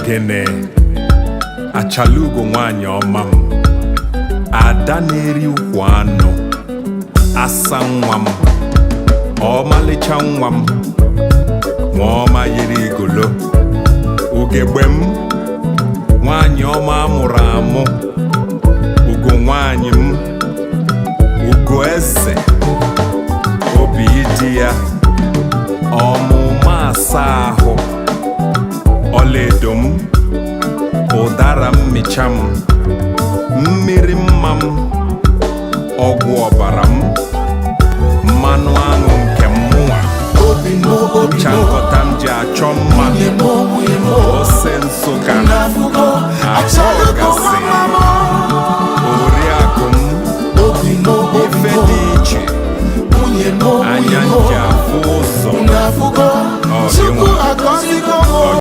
Gịnị? Achalugo nwanyị ọma m, ada na-eri ukwu anụ, asa nwa m, ọmalịcha nwa m, nwa ọma yiri igolo, ugegbe m, nwanyị ọma amụrụ amụ, ugo nwanyị m, ugo eze, obi dị ya, ọmụma asa ahụ, ọlaedo m, ụdara mmịcha m, mmiri mma m, ọgwụ ọbara m, mmanụ aṅụ nke mụnwa, Obi m, obi ncha m, nkọta m ji achọ mma, nwunye m, nwunye m, ose Nsụka. Nafugo, achalugo.